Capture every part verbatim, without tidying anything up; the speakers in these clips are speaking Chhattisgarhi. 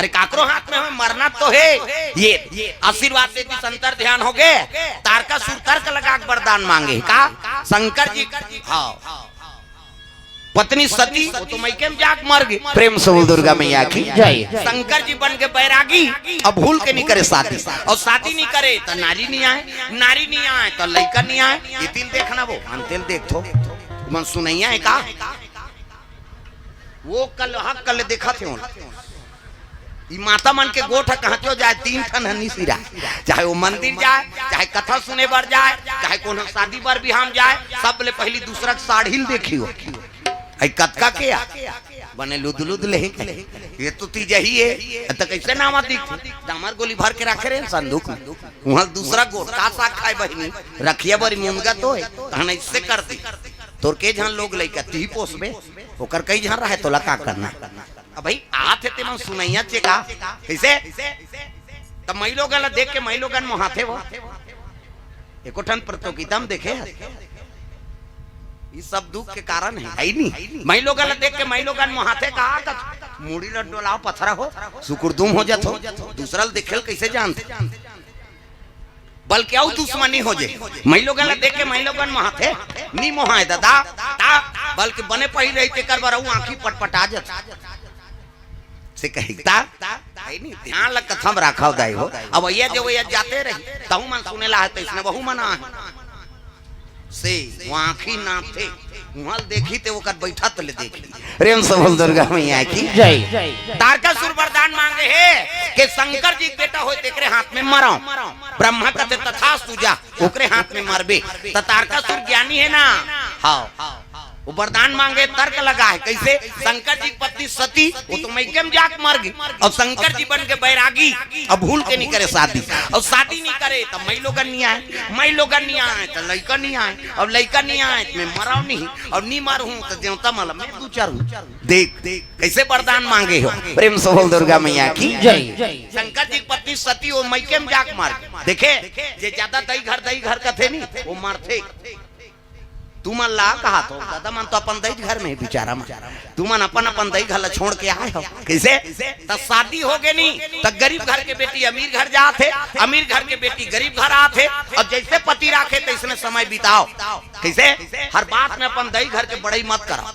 काकरो हाथ में होय, मरना तो हे। ये आशीर्वाद दे दिस, अंतर ध्यान होगे। तारकासुर तर्क लगा के वरदान मांगे हे का? शंकर जी, हाँ, पत्नी सती, वो तो मइके में जाके मर गे। प्रेम से बोल दुर्गा मैया की जय। शंकर जी बन के बैरागी, अब भूल के नहीं करे शादी, अउ शादी नहीं करे त नारी नहीं आय, नारी नहीं आय त लइका नहीं आय। ये तिल देखना वो, अंतिल देख थो, मन सुनइया हे का? वो कल हक कल देखत हे। ई माता मन के गोठ ह कहाँ चो जाय, तीन ठन ह निसिरा, चाहे वो मंदिर जाय, चाहे कथा सुने बर जाय, चाहे कोनो शादी बर बिहाम जाय, सब ले पहिली दूसरा के साड़ी ल देखी हो। अई कतका के आ? बने लुद लुद ले ही। ये तो तीज ही हे, त कैसे नावा दिख? डामर गोली भर के रखे रहे संदूक में। उहाँ दूसरा गोठ का साग खाय बहिनी, रखिया बरी मुनगा तो हे, तहन ऐसे कर दी। तोर के झन लोग लइका ती पोसबे, ओकर कई झन रहे, तोला का करना? अब भाई आत हे ते मन सुनइया चे का? कैसे? त मई लोगन ला देख के मई लोगन मोहाथे वो। एको ठन प्रतियोगिता में देखे हस? ई सब दुख के कारण हे, हे नी? मई लोगन ला देख के मई लोगन मोहाथे का? त मुड़ी ल डोलाव पथरा हो, सुकुरदुम हो जात हो, दूसरा ल देखे ल कैसे जानथे? बल्कि अउ दुश्मनी हो जे। मई लोगन ला देख के मई लोगन मोहाथे, नी मोहाय ददा, ता, बल्कि बने पहिर रही तेकर बर अउ आँखी पटपटा जत। से कही ता, हे नी, ध्यान ल कथा म राखव दाई हो। अब ये जे वो ये जाते रही, तहु मन सुने ला हे, त इसने वहू मना हे। से वो आँखी नापथे, उहाँ ल देखी ते ओकर बैठा तले देखी। प्रेम से बोल दुर्गा मैया की जय। तारकासुर वरदान मांगे हे कि शंकर जी के बेटा होय तेकरे हाथ में मरव। ब्रह्मा कथे तथास्तु जा, ओकरे हाथ में मरबे। त तारकासुर ज्ञानी हे ना? हाँ। वो वरदान मांगे, तर्क लगा हे। कैसे? शंकर जी की पत्नी सती, वो तो मइके में जाके मर गे। अउ शंकर जी बन के बैरागी, अब भूल के नहीं करे शादी, अउ शादी नहीं करे त मई लोगन नहीं आय, मई लोगन नहीं आय त लइका नहीं आय, अब लइका नहीं आय त मैं मरव नहीं, अब नहीं मरहूँ त देवता मन ल मैं दू चार हूँ। देख, देख, कैसे वरदान मांगे हो। प्रेम से बोल दुर्गा मैया की जय। शंकर जी की पत्नी सती वो मइके में जाके मर गे। देखे, जे ज्यादा दई घर, दई घर कथे नी, वो मरथे। तुमन ला कहा तो, दादा मन तो अपन दई घर में हे बिचारा मन। तुमन अपन अपन दई घर ला छोड़ के आय हो। कैसे? त शादी हो गे नी, त गरीब घर के बेटी अमीर घर जात हे, अमीर घर के बेटी गरीब घर आत हे, अउ जैसे पति राखे तैसने समय बिताव। कैसे? हर बात में अपन दई घर के बड़ई मत करा।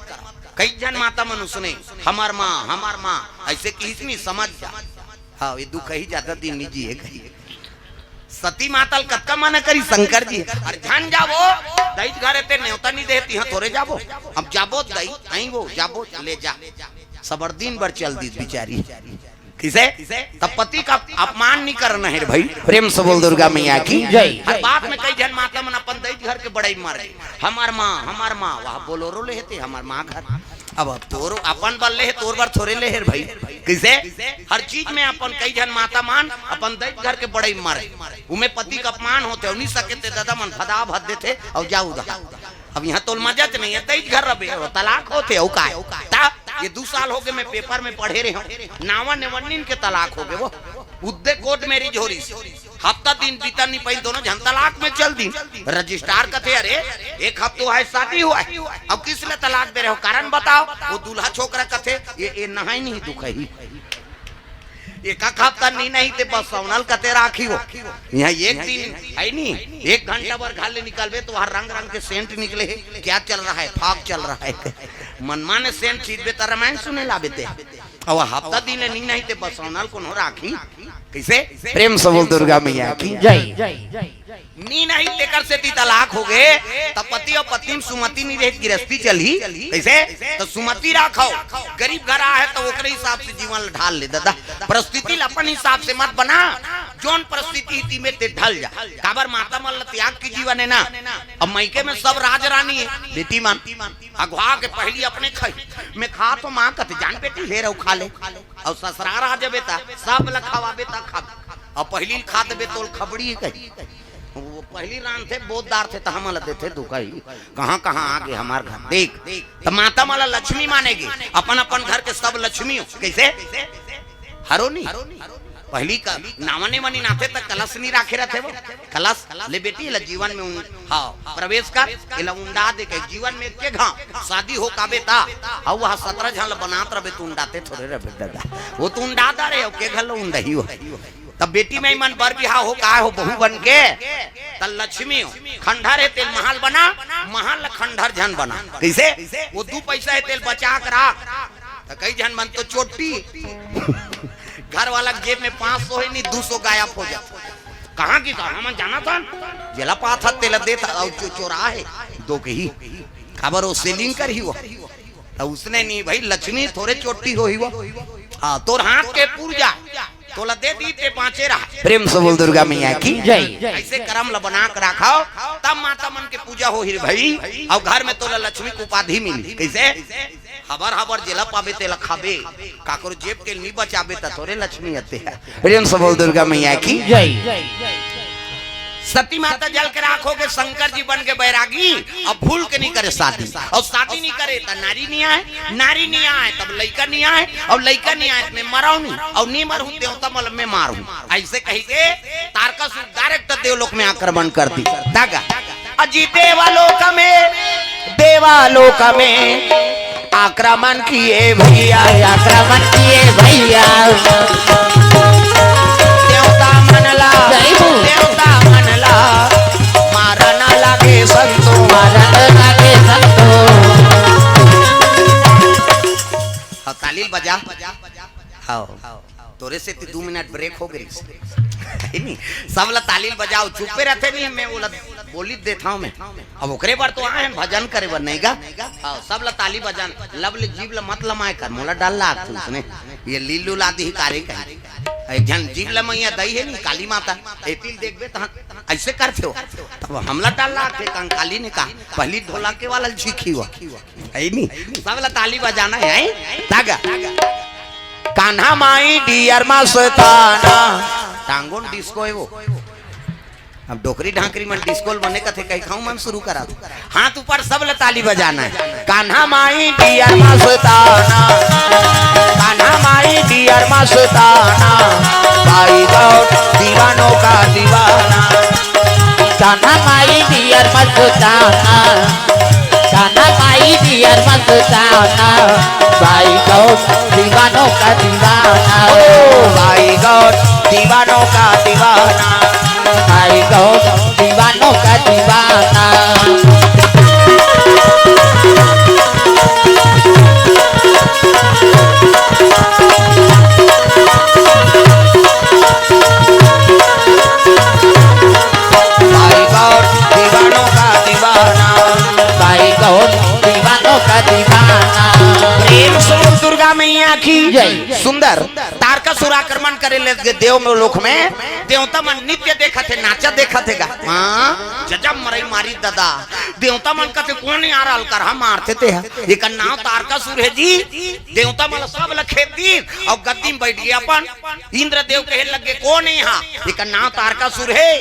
कई झन माता मन उसने, हमर माँ, हमर माँ, ऐसे किहिस नी, समझ जा। हाँ, ये दुख ही ज्यादा दिन नहीं जिए कही। सती माता ल कतका मना करी शंकर जी, अरे झन जाबो, दई घर हे ते नेवता नहीं दे, तिहाँ थोरे जाबो, अब जाबो दई, अई वो, जाबो, ले जा। सबर दिन बर चल दिस बिचारी। किसे? त पति का अपमान नहीं करना हे रे भाई। प्रेम से बोल दुर्गा मैया की जय। हर बात में कई झन माता मन अपन दई घर के बड़ई मारे, हमर माँ, हमर माँ, वह बोलोरो ले हे ते, हमर माँ घर। अब, अब तोर अपन बर ले हे, तोर बर थोरे ले हे रे भाई। किसे? हर चीज में अपन कई झन माता मन अपन दई घर के बड़ई मारे, उमे पति का अपमान होथे, अउ नहीं सके ते दादा मन भदा भद देथे, अउ जा उधार। अब इहाँ तोल मजा च नहीं हे, दई घर रबे, अउ तलाक होथे, अउ काय? ता, ये दू साल हो गे, मैं पेपर में पढ़े रहे हूँ, नावा नेवन्निन के तलाक हो गे वो, उद्दे कोर्ट मैरिज हो रही। हफ्ता दिन बीता नहीं पाई, दोनों झन तलाक में चल दी। रजिस्ट्रार कथे, अरे, एक हफ्ता हे शादी हुआ हे, अब किस ले तलाक दे रहे हो, कारण बताओ। वो दूल्हा छोकरा कथे, ये, ये नहाई नहीं दुख ही। एक हफ्ता नहीं, नहीं ते बस सौनल कथे राखी हो। यहाँ एक दिन हे नी, एक घंटा बर घर ले निकलबे त वहाँ रंग रंग के सेंट निकले हे। क्या चल रहा है? फाग चल रहा है। मनमाने सेंट छींचबे त रामायण सुने ला आबे ते। अउ हफ्ता दिन हे नी, नहीं ते बस सौनल कोनो राखी। कैसे? प्रेम से बोल दुर्गा मैया की जय। नी नहीं तेकर सेती तलाक हो गे, त पति अउ पत्नी में सुमति नहीं रहे, गिरस्ती चलही। कैसे? त सुमति राखव, गरीब घर आय हे त ओकरे हिसाब से जीवन ल ढाल ले दादा। परिस्थिति ल अपन हिसाब से मत बना, जोन परिस्थिति हे तिमे ते ढल जा। काबर माता मन ल त्याग के जीवन हे ना। अब मइके में सब राज रानी हे, बेटी मन अघवा के पहिली अपने खाही, मैं खात हों माँ कथे, जान बेटी ले रहो खा ले। अउ ससुरार आ जाबे त सब ल खवाबे त खाबे। अउ पहिली ल खा देबे तोल खबड़ी कही। वो पहिली रांधथे, बोद डारथे त हमन ल देथे दुखही। कहाँ कहाँ आ गे हमर घर देख। त माता मन ल लक्ष्मी माने गे, अपन अपन घर के सब लक्ष्मी हो। कैसे? हरो नी? पहली का नावने मनी नाथे तक कलश नहीं राखे रहते वो। कलश ले बेटी, एला जीवन में उन, हाँ, प्रवेश कर, एला उंडा दे के जीवन में के घाव शादी हो काबे ता, अउ वह सत्रह झन ल बनात रबे, तू उंडाते थोड़े रबे दादा, वो तू उंडा दा रे, के घर ल उंडही हो। तब बेटी में मन बर बिहाव हो, का हो, बहू बन के, त लक्ष्मी हो, खंडहर हे तेल महल बना, महल ल खंडहर झन बना। कैसे? वो दू पैसा हे तेल बचा के राख। त कई झन मन तो चोट्टी, घर वाला के जेब में पाँच सौ हे नहीं, दू सौ गायब हो जात। कहाँ की कहाँ मन जाना था, जेला पाथत तेला देत, अउ चो-, चोरा हे, दो के ही। काबर वो सेलिंग कर ही वो। त उसने नहीं भाई, लक्ष्मी थोड़े चोट्टी हो ही वो। हाँ, तोर हाथ के पुरजा, तोला दे दी ते पाँचे रहा। प्रेम से बोल दुर्गा मैया की जय। ऐसे करम ल बना के राखव, तब माता मन के पूजा हो ही रे भाई। अउ घर में तोला लक्ष्मी के उपाधि मिली। कैसे? हबर हबर जेला पाबे तेला खाबे, काकरो जेब के नी बचाबे त थोरे लक्ष्मी आथे हे। प्रेम से बोल दुर्गा मैया की जय। सती माता जल के राख होके शंकर जी बन के बैरागी, अब भूल के नहीं करे शादी, अउ शादी नहीं करे त नारी नहीं आए, नारी नहीं आए तब लइका नहीं आए, अउ लइका नहीं आए त मैं मरहूं नहीं, अउ नहीं मरहूं देवता मल में मारहूं। ऐसे कही के तारकासुर डायरेक्ट देवलोक में आक्रमण कर दी। दागा अजी देवालोक में, देवालोक में आक्रमण किए भैया, आक्रमण किए भैया। देवता मन ला, जय हो। देवता मन ला मारन लागे संतो, मारन लागे संतो। हाँ, ताली बजा। हाँ। तोरे से ती दू मिनट ब्रेक हो गई। है नी? सब ला ताली बजाओ, चुप्पे रहते नहीं, मैं बोला, बोली देता हूँ मैं। अब ओकरे बर तो आए हैं भजन करे बर, नहीं गा? हाँ, सब ला ताली बजान, लब ले जीव ला मत लमाए कर, मोला डर लाग तू उसने। ये लीलू ला दी कारे कहीं। एक झन जीव लमैया दई है नी, काली माता, एतिल देखबे तहाँ ऐसे करते हो। तब हमला डर लाग के कंकाली ने कहा, पहली ढोलके वाला सीखी हुआ। है नी? सब ला ताली बजाना है, हैं? तागा। कान्हा माई डियर मस्ताना। टांगोन डिस्को है वो। अब डोकरी ढांकरी मन डिस्को ल बने कथे, कहीं खाऊं मन शुरू करा दो। हाथ ऊपर, सब ल ताली बजाना है। कान्हा माई डियर मस्ताना, कान्हा माई डियर मस्ताना, भाई गौर दीवानों का दीवाना। कान्हा माई डियर मस्ताना, कान्हा माई डियर मस्ताना, भाई गौर दीवानों का दीवाना। ओ भाई गौर दीवानों का दीवाना, भाई गौर दीवानों का दीवाना। भाई गौर दीवानों का दीवाना, भाई गौर दीवानों का दीवाना। प्रेम से बोल दुर्गा मैया की जय। सुंदर तारकासुर आक्रमण करे लगे देव में लोक में, देवता मन नृत्य देखत हे, नाचा देखत हे गा। हाँ, जजब मरई मारी दादा। देवता मन कथे कोन यार अलकर हा मारथे ते हा। एकर नाव तारकासुर हे जी। देवता मन सब ल खेद दीन अउ गद्दी में बैठ गे अपन। इंद्रदेव कहे लगे कोन हे हा, एकर नाव तारकासुर हे,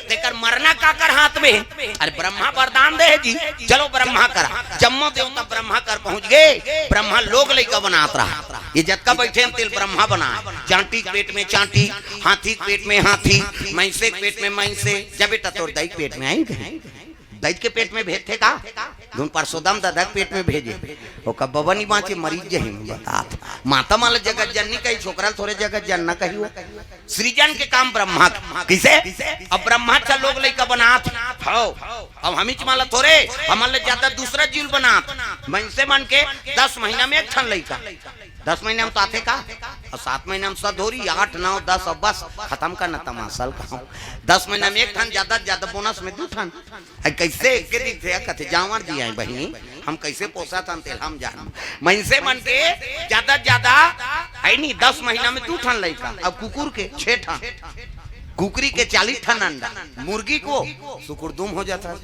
तेकर मरना काकर हाथ में हे। अरे ब्रह्मा वरदान दे हे जी, चलो ब्रह्मा करा। जम्मो देवता ब्रह्मा कर पहुंच गे। ब्रह्मा लोग लइका बनात रहा। ये जतका बैठे हैं तेल ब्रह्मा बनाए। चांटी के पेट में चांटी, हाथी के पेट में हाथी, मैंसे के पेट में मैंसे। जब बेटा तोर दाई के पेट में आई गई, दाई के पेट में भेजथे का? धुन परसोदम दादा के पेट में भेजे। ओकर बबा नी बाँचे, मरीज जही में बतात। माता मन ल जगत जननी कही, छोकरा ल थोरे जगत जनना कही वो। सृजन के काम ब्रह्मा के। किसे? अब ब्रह्मा च लोग लइका बनात हव। अब हमीच मन ल थोरे, हमन ले ज्यादा दूसरा जीव बनात। मइनसे मन के दस महीना में एक ठन लइका। दस महीना में तो आथे का? अउ सात महीना में सधोरी, आठ, नौ, दस, अब बस खतम करना तमाशा ल कहूँ। दस महीना में एक ठन, ज्यादा से ज्यादा बोनस में दू ठन। अरे कैसे एके दिखथे, कथे जांवर जी आए बहिनी, हम कैसे पोसत हन तेल हम जान। मइनसे मन के ज्यादा से ज्यादा है नी, दस महीना में दू ठन लइका, अब कुकुर के छह ठन, कुकरी के चालीस ठन अंडा, मुर्गी को सुकुरदुम हो जाता।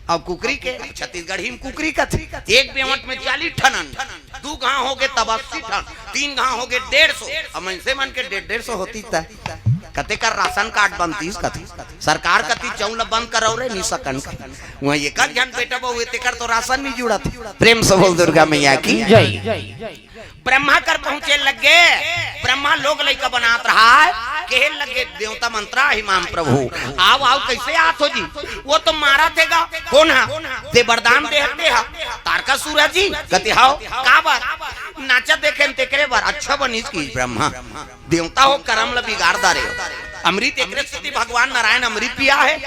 अब कुकरी के, छत्तीसगढ़ी में कुकरी कथे, एक बेवट में चालीस ठन अंडा, दू घाव हो गे तब अस्सी ठन, तीन घाव हो गे डेढ़ सौ। अब मइनसे मन के डेढ़ डेढ़ सौ होती त कते कर राशन कार्ड बनतीस कथे। सरकार कती चौल बंद करव रे, नी सकन के। वहाँ एक झन बेटा बहू हे, तेकर तो राशन नहीं जुड़त। प्रेम से बोल दुर्गा मैया की जय। ब्रह्मा कर पहुंचे लगे, ब्रह्मा लोग लइका बनात रहा है, कहे लगे देवता मन त्राहि माम प्रभु, आओ आओ, कैसे आत हो जी? वो तो मारत हे गा, कोन हा? ते वरदान दे हते हा, तारकासुर हा जी, कथे हव, का बर? नाचा देखे न तेकरे बर, अच्छा बनिस कि ब्रह्मा, देवता हो करम ल बिगाड़ डारे हो, अमृत एकरे सेती भगवान नारायण अमृत पिया है,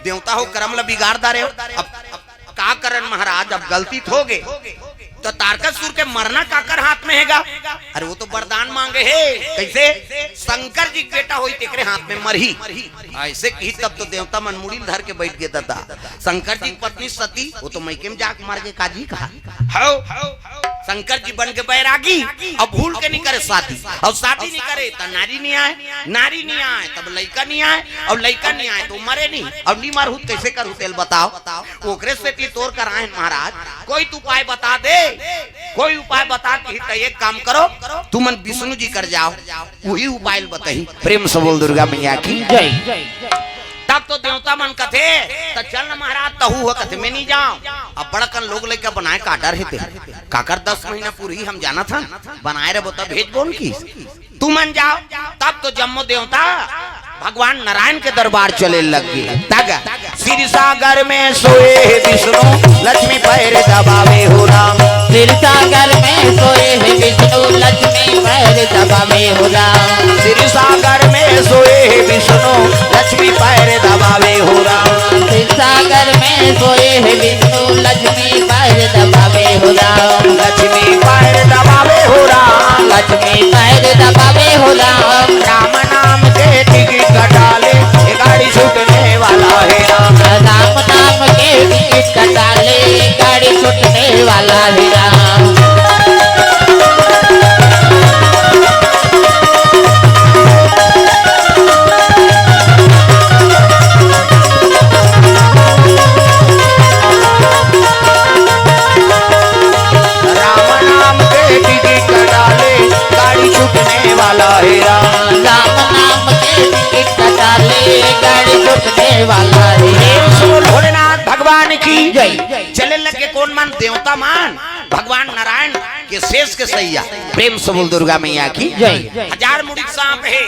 देवता हो करम ल बिगाड़ डारे हो। अब का करन महाराज, अब गलती त होगे, त तारकासुर के मरना काकर हाथ में हे गा? अरे वो तो वरदान मांगे हे, कैसे? शंकर जी के बेटा होही तेकरे हाथ में मरही। ऐसे कही तब तो देवता मन मुड़ी ल धर के बैठ गे ददा। शंकर जी की पत्नी सती, वो तो मइके में जाके मर गे काजी कहा। हव, शंकर जी बन के बैरागी, अब भूल के नहीं करे शादी, अउ शादी नहीं करे त नारी नहीं आय, नारी नहीं आय तब लइका नहीं आय, अउ लइका नहीं आय त मरे नहीं, अउ नहीं मरहू त कैसे करहू तेला बताव। ओकरे सेती तोर करा हन महाराज, कोई तो उपाय बता दे, कोई उपाय बता के त एक काम करो, तुमन विष्णु जी कर जाव, उही उपाय ल बताही। प्रेम से बोल दुर्गा मैया की जय। तब तो देवता मन कथे, त चल न महाराज, तहू हो, कथे मैं नहीं जाव। अब बड़कन लोग लइका बनाए का डर हे ते, काकर दस महीना पूरी हम जानत हन, बनाए रहे त भेजबो न किस। तुमन जाव, तब तो जम्मो देवता भगवान नारायण के दरबार चले लग गे। तग क्षीर सागर में सोए हे विष्णु, लक्ष्मी पैर दबावे हो राम। क्षीर सागर में सोए हे विष्णु, लक्ष्मी पैर दबावे हो राम। क्षीर सागर में सोए हे विष्णु, लक्ष्मी पैर दबावे हो राम। क्षीर सागर में सोए हे विष्णु, लक्ष्मी पैर दबावे हो राम। लक्ष्मी पैर दबावे हो राम। लक्ष्मी पैर दबावे हो राम। राम नाम के टिकट कटा ले, ये गाड़ी छूटने वाला है राम। राम नाम के टिकट कटा ले, गाड़ी छूटने वाला है राम। राम नाम के टिकट कटा ले, गाड़ी छूटने वाला है राम। राम नाम के टिकट कटा ले, गाड़ी छूटने वाला है राम। प्रेम से बोल भोलेनाथ भगवान की जय। चले लगे कोन मन? देवता मन, भगवान नारायण के शेष के सैया। प्रेम से बोल दुर्गा मैया की जय। हजार मुड़ी सांप हे,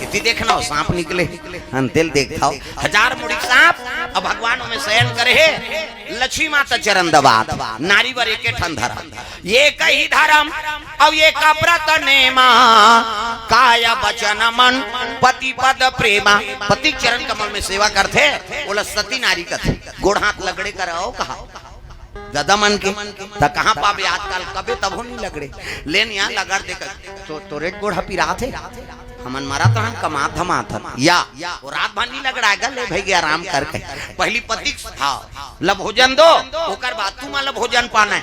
इति देखना हो, सांप निकले, अंतेल देखता हो, हजार मुड़ी सांप, अब भगवान ओमे शयन करे हे। लक्ष्मी माता चरण दबात, नारी बर एके ठन धरम, ये कही धरम, अउ ये का व्रत नेमा, काय बचन मन, पति पद प्रेमा। पति चरण कमल में सेवा करथे, ओला सती नारी कथे। गोड़ हाथ लगड़े करव कहा ददा मन के, त कहाँ पाबे आजकल, कबे तभो नहीं लगड़े। लेन यहाँ लगड़ दे कर, तो, तोरे गोड़ ह पिरात हे। हमन मरत रहन, कमात धमात हन। या, वो रात भर नहीं लगड़ाएगा, ले भई आराम करके। पहली पति, हाँ, ल भोजन दो, ओकर बाद तुमन ल भोजन पाना हे।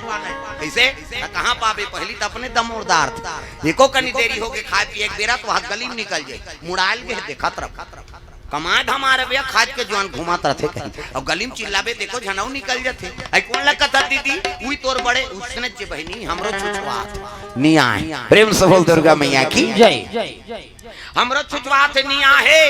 कैसे? त कहाँ पाबे, पहली त अपने दमोरदार थे। एको कनी देरी होगे खाए पिए के बेरा, त वहाँ गली में निकल जाए। मुड़ायल गे हे, देखत रह। कमाए धमाए रह भैया, खाज के जुआन घूमत रथे कहीं। अउ गली में चिल्लाबे, देखो झनऊ निकल जथे। आई कोन ला कथा दीदी, उई तोर बड़े, उसने चे बहिनी, हमरो छुछवात नी आए। प्रेम से बोल दुर्गा मैया की जय। हमरो छुछवात नी आहे।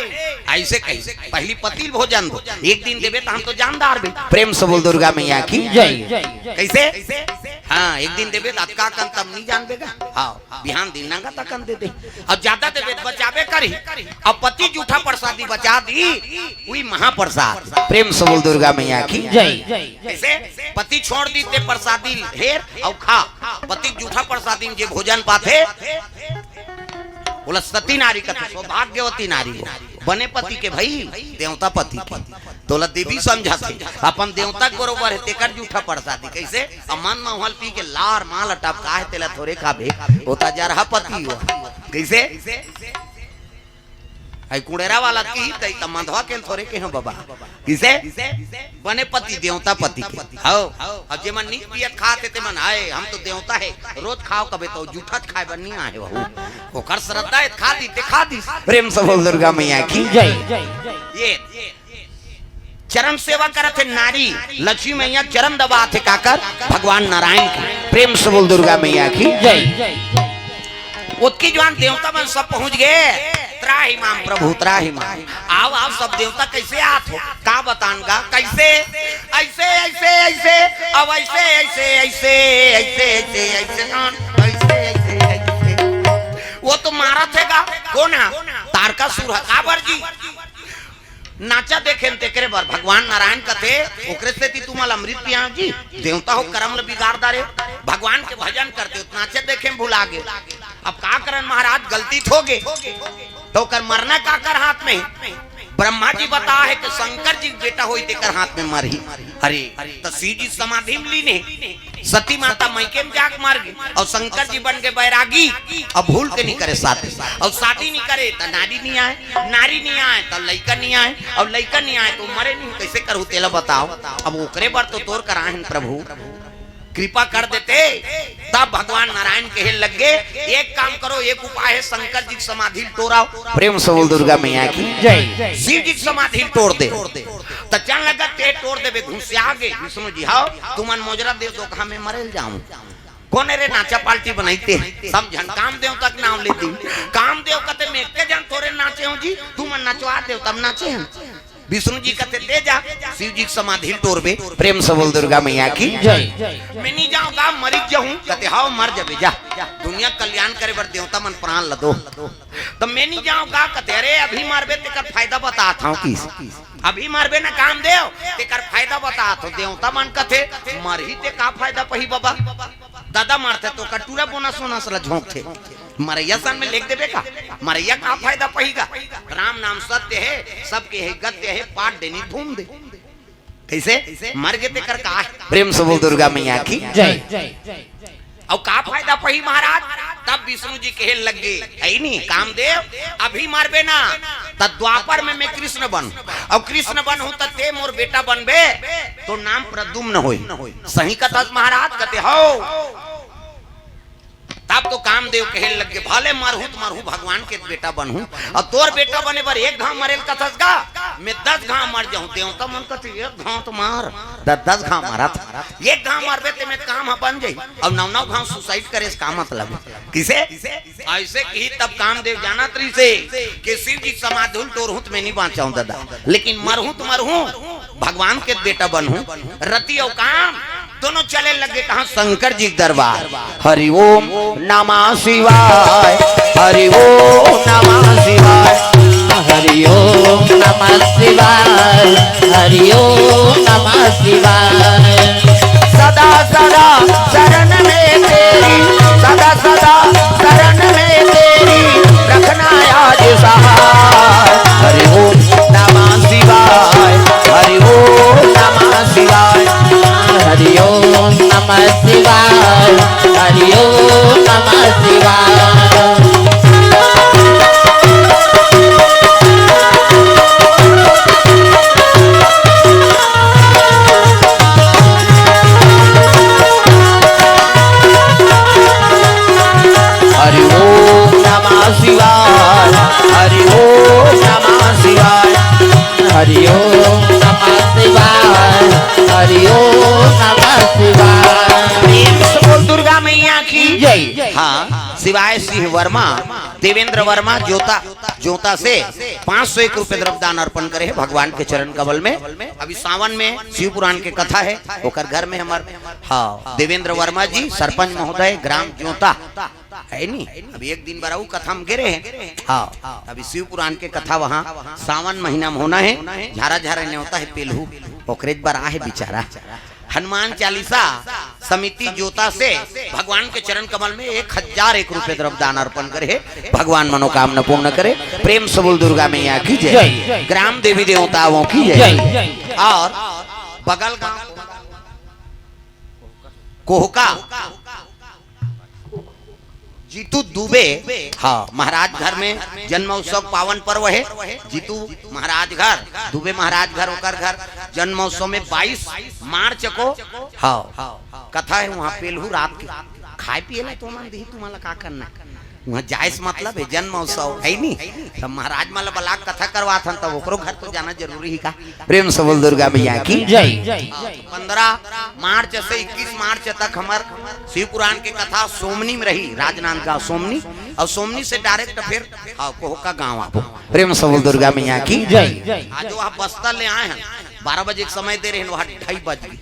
ऐसे कही, पहली पति ल भोजन दो, एक दिन देबे त हम तो जानदार भी। प्रेम से बोल दुर्गा मैया की जय। कैसे? हाँ, एक दिन देबे त अतका कन तब नहीं जानबे गा। हाँ, बिहान दिन नंगा तकन दे दे। अब ज्यादा देबे त बचाबे करी। अब पति जूठा प्रसादी बचा दी, वही महाप्रसाद। प्रेम से बोल दुर्गा मैया की जय। कैसे? पति छोड़ दी ते प्रसादी हेर अउ खा, पति जूठा प्रसादी में जे भोजन पाथे, ओला सती नारी कथे, सौभाग्यवती नारी हो। बने पति के भई, देवता पति के। तोला देवी समझथे, अपन देवता के बरोबर हे, तेकर जूठा प्रसादी। कैसे? अमन महुआ ल पी के लार माल टपका हे, तेला थोरे खाबे, ओ त जरहा पति हो। कैसे? आई कुड़ेरा वाला की तई त मंधवा के थोरे के हो बाबा। किसे? बने पति, देवता पति के। हव। अब जेमन नी पियत खात हे, तेमन आए, हम तो देवता हे, रोज खाव कबे तो जूठा खाए बर नी आए बहू। ओकर श्रद्धा हे, खा दी, ते खा दी। प्रेम से बोल दुर्गा मैया की जय। ये चरण सेवा करत हे नारी, लक्ष्मी मैया चरण दबात हे काकर? भगवान नारायण के। प्रेम से बोल दुर्गा मैया की जय। ओतकी जुआन देवता मन सब पहुंच गे। त्राहि माम प्रभु, त्राहि माम। आओ, आओ, सब देवता कैसे आत हो? का बतान गा? कैसे? ऐसे, ऐसे, ऐसे, अब ऐसे, ऐसे, ऐसे, ऐसे, ऐसे, ऐसे, ऐसे, ऐसे, ऐसे। वो तो मारत हे गा। कोन हा? तारकासुर हा। काबर जी? नाचा देखेन तेकरे बर भगवान नारायण कथे, ओकरे सेती तुमन ल अमृत पियाव जी। देवता हो करम ल बिगाड़ डारे। भगवान के भजन करते हो, नाचा देखेन भुला गे। अब का करन महाराज, गलती तो हो गे। त ओकर मरना काकर हाथ में? ब्रह्मा जी बताए हे कि शंकर जी के बेटा होई तेकर हाथ में मरही। अरे, त शिव जी समाधि में लीन हे, सती माता मइके में जाके मर गे, अउ शंकर जी बन गे बैरागी। अब भूल के नइ करे शादी, अउ शादी नइ करे त नारी नइ आय, नारी नइ आय त लइका नइ आय, अउ लइका नइ आय त मरे नइ, कइसे करहू तेला बताव। अब ओकरे बर तो तोर करा हे प्रभु, कृपा कर देते। तब भगवान नारायण कहे लग गे, एक काम करो, एक उपाय हे, शंकर जी के समाधि ल टोराव। प्रेम से बोल दुर्गा मैया की जय। शिव जी के समाधि ल टोर दे। त चल लगा, ते टोर देबे, घुसिया गे विष्णु जी, हव, तुमन मोजरा दे दो, कहा मैं मरे ल जाऊं। कोन रे नाचा पार्टी बनाइते? सब झन काम देवता के नाम लेते। काम देव कथे मैं एके झन थोरे नाचे हों जी, तुमन नचवा देव तब नाचे हन। विष्णु जी कथे दे जा, शिव जी के समाधि ल टोरबे। प्रेम से बोल दुर्गा मैया की जय। मैं नइ जांव गा, मरिच जहूं। कथे हव, मर जबे जा, दुनिया कल्याण करे बर देवता मन प्राण ल दो। त मैं नइ जांव गा, कथे अरे अभी मरबे तेकर फायदा बतात हंव किस। अभी मरबे न काम देव, तेकर फायदा बतात हंव। देवता मन कथे मरही ते का फायदा पही बबा? ददा मरथे त ओकर टूरा बोनस वोनस ल झोंकथे। मरइया सन में लेख देबे का? मरइया का फायदा पही गा? राम नाम सत्य हे, सबके हे गत्य हे, पाट देनी धूम दे। कइसे? मर गे तेकर का हे? प्रेम से बोल दुर्गा मैया की जय। अउ का फायदा पही महाराज? तब विष्णु जी कहे लग गे, अइ नी कामदेव, अभी मरबे ना, त द्वापर में मैं कृष्ण बनहूं, अउ कृष्ण बनहूं त ते मोर बेटा बनबे, तोर नाम प्रद्युम्न होई। सही कथस महाराज? कथे हव। तब तो कामदेव कहे लग गे, भले मरहूं त मरहूं, भगवान के बेटा बनहूं, अउ तोर बेटा बने बर एक घांव मरे ल कथस गा, मैं दस घांव मर जाहूं। देवता मन कथे एक घांव तो मर, द-, दस घांव मरत, एक घांव मरबे ते में काम ह बन जाही, अउ नौ नौ घांव suicide करे से का मतलब हे? किसे? अइसे किही तब कामदेव जानत रहिसे कि शिव जी समाधि ल टोरहूं त मैं नइ बांचहूं ददा, लेकिन मरहूं त मरहूं, भगवान के बेटा बनहूं। रति अउ काम दोनों चले लगे कहां? शंकर जी के दरबार। हरि ओम नमः शिवाय, हरि ओम नमः शिवाय, हरि ओम नमः शिवाय, हरि ओम नमः शिवाय। सदा सदा शरण में तेरी, सदा सदा शरण में तेरी, रखना याद सहाय। हरि ओम नमः शिवाय, हरि ओम नमः शिवाय, हरि ओम नमः शिवाय, हरि ओम नमः शिवाय। हरि ओम नमः शिवाय, हरि ओम नमः शिवाय, हरि ओम नमः शिवाय, हरि ओम नमः शिवाय। प्रेम से बोल दुर्गा मैया की जय। हां, शिवाय सिंह वर्मा, देवेंद्र वर्मा जोता, जोता से पांच सौ एक रुपए द्रव्य दान अर्पण करे हे भगवान के चरण कमल में। अभी सावन में शिव पुराण के कथा हे, ओकर घर में हमर, हां, देवेंद्र वर्मा जी, सरपंच महोदय, ग्राम जोता, हे नी? अभी एक दिन बर अउ कथा म गे रहे हे। हां, अभी शिव पुराण के कथा वहां सावन महीना में होना हे। झारा झारा नेवता हे पेलहू, ओकरे बर आहे बिचारा। हनुमान चालीसा समिति जोता से भगवान के चरण कमल में एक हजार एक रुपए द्रव्य दान अर्पण करे हे। भगवान मनोकामना पूर्ण करे। प्रेम से बोल दुर्गा मैया की जय। जय। ग्राम देवी देवताओं की जय। जय। अउ बगल गांव कोहका जीतू दुबे, हां, महाराज घर में जन्मोत्सव पावन पर्व हे। जीतू महाराज घर, दुबे महाराज घर, ओकर घर जन्मोत्सव में बाईस मार्च को, हां, कथा हे वहां पेलहू रात के। खाए पिए ला तो मन दिही, तुमन ला का करना? उहाँ जाए से मतलब हे, जन्म उत्सव हे नी। तब महाराज मन ला बलाके कथा करवात हन, तब ओकरो घर तो जाना जरूरी हे का? प्रेम से बोल दुर्गा मैया की। जय। पंद्रह मार्च से इक्कीस मार्च तक हमर शिव पुराण के कथा सोमनी में रही, राजनांदगांव सोमनी, अउ सोमनी से direct फिर, हाँ, कोहका गांव आबो। प्रेम से बोल दुर्गा मैया की। जय। आज वह बस्तर ले आए हन, बारह बजे के समय दे रहे हन, वह ढाई बज गे।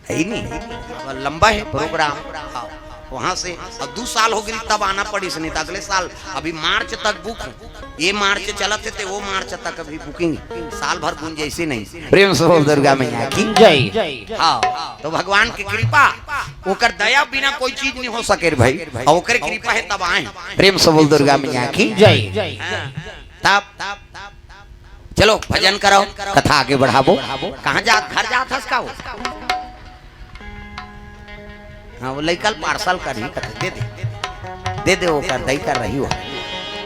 हे नी, अब लंबा हे program। हाँ, वहाँ से अब दू साल हो गे, तब आना पड़िस, नहीं तो अगले साल, अभी मार्च तक book हे। ये मार्च चलत हे, ते वो मार्च तक अभी booking, साल भर गुंजाइश नहीं। प्रेम से बोल दुर्गा मैया की। जय। हाँ, तो भगवान के कृपा, ओकर दया बिना कोई चीज नहीं हो सके रे भाई, अउ ओकर कृपा हे तब आए। प्रेम से बोल दुर्गा मैया की। जय। हाँ, तब चलो भजन कराओ, कथा आगे बढ़ाबो। कहाँ जात, घर जात हस का वो? हाँ, वो लइका ल parcel करही, कथा दे दे, दे दे, वो कर दई कर रही हो।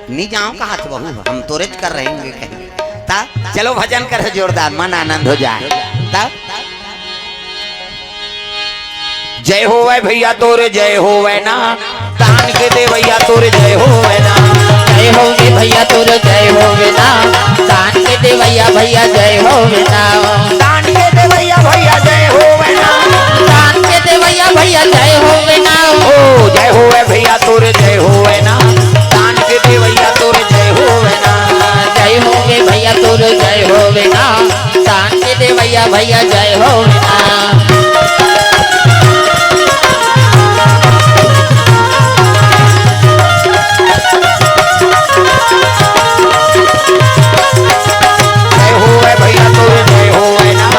नी जाओ कहा थे बहू, हम तोरे ज कर रहे होंगे कहीं। ता चलो भजन कर जोरदार, मन आनंद हो जाए। ता जय होवे भैया तोर जय होवे ना, दान के देवैया तोर जय होवे ना। जय होवे भैया तोर जय होवे ना, दान के देवैया भैया जय होवे ना। दान के देवैया भैया जय होवे ना। दान के देवैया भैया जय होवे ना। ओ जय होवे भैया तोर जय होवे ना, दान के देवैया तोर जय होवे ना। जय होवे भैया तोर जय होवे ना, दान के देवैया भैया जय होवे ना। जय होवे भैया तोर जय होवे ना,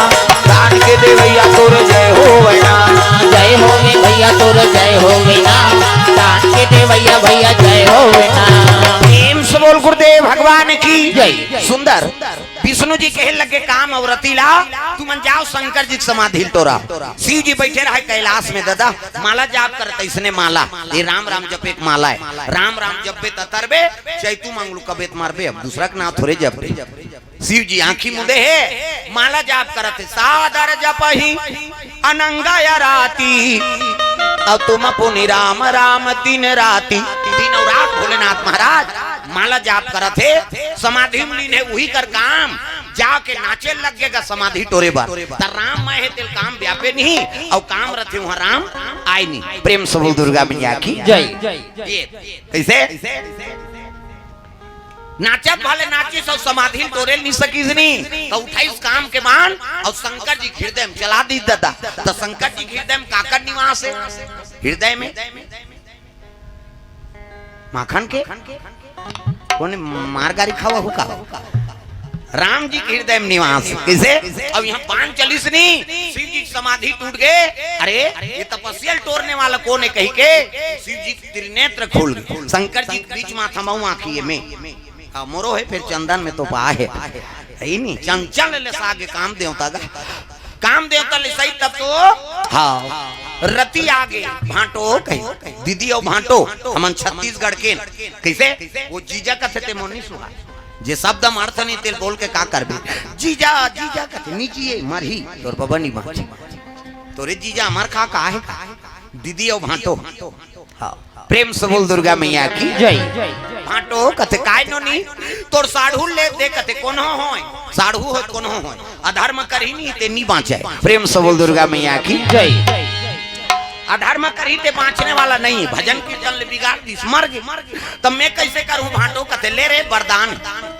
दान के देवैया तोर जय होवे ना। जय होवे भैया तोर जय होवे ना, दान के देवैया भैया जय होवे ना। प्रेम से बोल गुरुदेव भगवान की जय। सुंदर विष्णु जी कहे लगे काम अउ रति ला, तुमन जाओ शंकर जी के समाधि ल टोरा। शिव जी बैठे रहे कैलाश में दादा, माला जाप करत अइसने माला, ये राम राम जपे के माला हे। राम राम जपबे त तरबे, चैतू मांगलू कबे त मरबे, अब दूसरा के नाम थोरे जपबे। शिव जी आंखी मुंदे हे, माला जाप करत हे, सादर जपहि अनंग अराती, अउ तुम पुनि राम राम दिन राती। दिन अउ रात भोलेनाथ महाराज माला जाप करत हे, समाधि में लीन हे, उही कर काम। जाके नाचे लग गे गा समाधि टोरे बर। त राम मैं हे तेल काम व्यापे नहीं, अउ काम रथे उहाँ राम आय नहीं। प्रेम से बोल दुर्गा मैया की जय। ये कैसे? नाचत भले नाचिस अउ समाधि ल टोरे ल नी सकिस नी, त उठाइस काम के बान अउ शंकर जी के हृदय में चला दीस दादा। त शंकर जी के हृदय में काकर निवास हे? हृदय में माखन के कोन मार गारी खावा हुका? राम जी के हृदय में निवास। कैसे? अब यहाँ बाण चलिस नी, शिव जी के समाधि टूट गे। अरे, ये तपस्या ल टोरने वाला कोन हे कहिके शिव जी के त्रिनेत्र खुल गे। शंकर जी के बीच माथा मऊ आँखी हे में। का मोरो हे, फिर चंदन में तो पा हे। हे नी, चंचल ले सागे काम देवता गा। काम देवता ले सही तब तो। हाँ। रति आगे भांटो कही, दीदी अउ भांटो, हमन छत्तीसगढ़ के। कैसे? वो जीजा कथे ते मोर नी सुहा। जे शब्द म अर्थ नहीं तेल बोल के का करबे? जीजा, जीजा कथे, नी जिए, मरही, तोर बबा नी बाँची। तोरे जीजा अमर खा का हे का? दीदी अउ भांटो। हाँ। प्रेम से बोल दुर्गा मैया की जय। भांटो कथे, "काय नोनी, तोर साढ़ू ले दे," कथे, "कोनो होय, साढ़ू होय, कोनो होय, अधर्म करही नहीं ते नहीं बाँचे।" प्रेम से बोल दुर्गा मैया की जय। अधर्म करही ते बाँचने वाला नहीं, भजन कीर्तन ले बिगाड़ दिस, मर गे। तब मैं कैसे करूँ? भांटो कथे, "ले रे वरदान,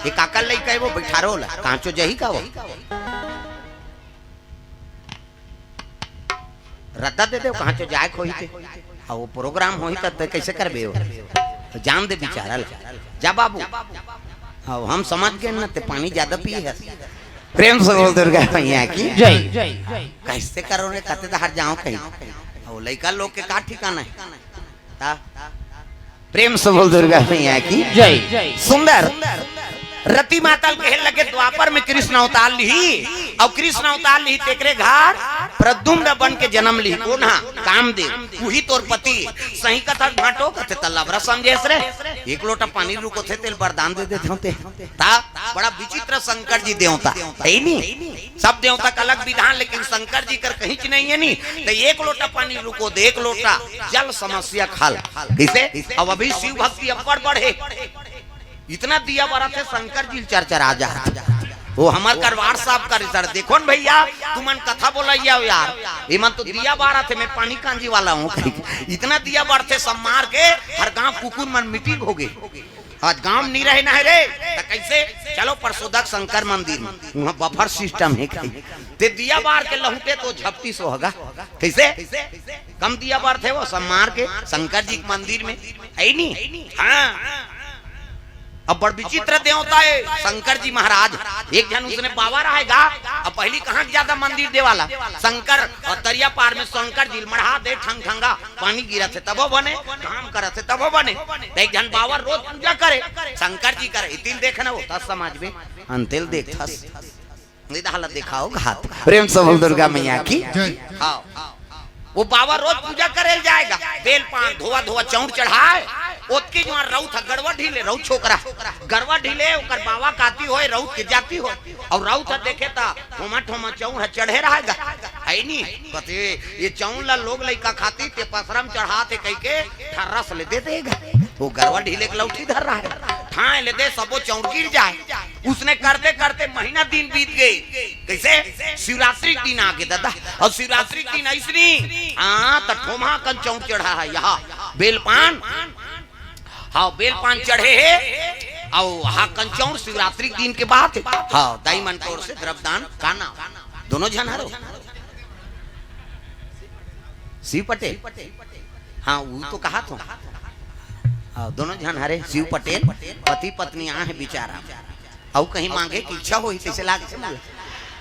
ये काकर लइका हे वो, बैठारो ला, कांचो जही का वो?" रद्दा दे दे, कहाँ चो जाए के होही ते। हाँ, वो program होही त ते कैसे करबे वो? तो जान दे बेचारा ला। जा बाबू। हाँ, हम समझ गए ना, ते पानी ज्यादा पिए है। प्रेम से बोल दुर्गा मैया की जय। कैसे करो रे, कते दहार जाओ कहीं। वो लइका लोग के का ठिकाना है? ता? प्रेम से बोल दुर्गा मैया की जय। सुंदर रति माता ल कहे लगे, द्वापर में कृष्ण अवतार लिही, अउ कृष्ण अवतार लिही तेकरे घर प्रद्युम्न बन के जन्म ली, कोन हा? कामदेव, उही तोर पति। सही कथा भांटो कथे, त लबरा समझेस रे। एक लोटा पानी रुकोथे, तेला वरदान दे देथे होते। ता बड़ा विचित्र शंकर जी देवता, हे नी? सब देवता का अलग विधान, लेकिन शंकर जी कर कहीं च नहीं है नी। त एक लोटा पानी रुको दे, एक लोटा जल समस्या का हल। कइसे? अब अभी शिव भक्ति अब्बड़ बढ़े। इतना दिया बरत हे, शंकर जी चरचरा जात हे। वो हमर करवार साहब कर सर, देखो न भैया, तुमन कथा बोलइया हो यार, एमन तो दिया बरत हे, मैं पानी कांजी वाला हूँ। इतना दिया बरत हे, सब मार के हर गांव कुकुर मन मीटिंग हो गे। आज गांव में नहीं रहे ना है रे, त कइसे? चलो परसोदक शंकर मंदिर में, वहाँ बफर सिस्टम है कहीं। ते दिया बार के लहुटे तो झपटी सो होगा। कइसे? कम दिया बरत हे, वो सब मार के शंकर जी के मंदिर में, हे नी? हाँ। अब बड़ विचित्र देवता हे शंकर जी महाराज। एक झन उसने बाबा रहेगा। अब पहली कहाँ के ज्यादा मंदिर देवाला? शंकर। और तरिया पार में शंकर जी ल मढ़ा दे, ठंग ठंगा पानी गिरत हे तभो बने, काम करत हे तभो बने। त एक झन बाबा रोज पूजा करे शंकर जी कर, इतिल देखना होता समाज में, अंतिल देखथस। निदाला दिखाओ घात। प्रेम से बोल दुर्गा मैया की। जय। हाँ। वो बाबा रोज पूजा करे ल जाएगा, बेल पान धोवा धोवा चौर चढ़ाए। ओतकी जुआर रउत ह गड़वा ढीले, रउत छोकरा गड़वा ढीले, ओकर बाबा काती होए, रउत के जाती होए। अउ रउत ह देखे त ठोमा ठोमा चौर ह चढ़े रहेगा, हे नी? कथे, ये चौर ला लोग लइका खाती, ते पसरम चढ़ात हे कहिके ठर्रस ले दे देगा। वो गड़वा ढीले के लौठी धर रहा है, ठाए ले दे, सबो चौर गिर जाए। उसने करते करते महीना दिन बीत गए। कइसे? शिवरात्रि के दिन आगे दादा, अउ शिवरात्रि के दिन अइसनी, हाँ, त ठोमा कन चौर चढ़ा है, यहाँ बेल पान, हाँ, बेल पान चढ़े हे, अउ हा कन चौर शिवरात्रि के दिन के बात हे। हाँ, दाई मन के ओर से द्रव्यदान का नाम, दोनों झन हरो, शिव पटेल। हाँ, वो तो कहा था। हाँ, दोनों झन हरे शिव पटेल, पति पत्नी आहे बिचारा। अउ कहीं मांगे के इच्छा होही, तइसे लागे से मोला।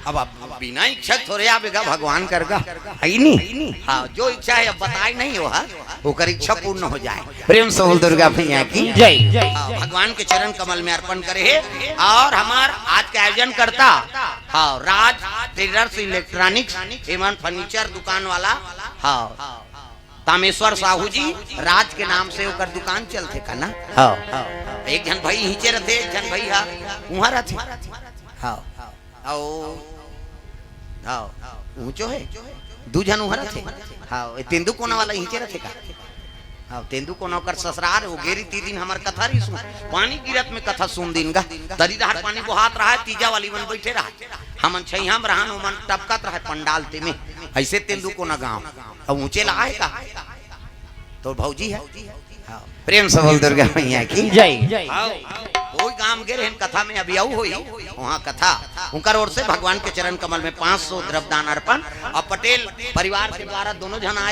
अब, अब बिना इच्छा थोरे आवेगा भगवान करगा, हे नी? हाँ, जो इच्छा हे, अब बताए नहीं हो, हाँ? ओकर इच्छा पूर्ण हो जाए। प्रेम से बोल दुर्गा मैया की। जय। हाँ, भगवान के चरण कमल में अर्पण करे हे। अउ हमार आज के आयोजन करता, हाँ, राज ट्रेडर्स इलेक्ट्रॉनिक्स एवं फर्नीचर दुकान वाला, हाँ, तामेश्वर साहू जी राज के नाम से ओकर दुकान चलथे का ना? हाँ। एक झन भाई हिंचे रथे, एक झन भाई हा उहाँ रथे। हाँ। अउ, हाँ, ऊंचो हे, दू झन उहाँ रथे। हाँ, ए तेंदू कोना वाला हिंचे रथे का? हाँ, तेंदू कोना ओकर ससुरार, वो गेरी ती दिन हमर कथा रही सुन, पानी गिरत में कथा सुन दिन गा, तरी डहर पानी बोहात रहा है, तीजा वाली मन बैठे रहा, हमन छैहा में रहन, ओमन टपकत रहा पंडाल ते में, अइसे तेंदू कोना गांव, अब ऊंचे ला आहे का? तो भौजी है। हाँ, प्रेम से बोल दुर्गा मैया की। जय। हाँ, कोई गांव गे रहन कथा में अभी आऊ होई, वहाँ कथा, उनकर ओर से भगवान के चरण कमल में पाँच सौ द्रव्यदान अर्पण, अउ पटेल परिवार के द्वारा दोनों झन आए।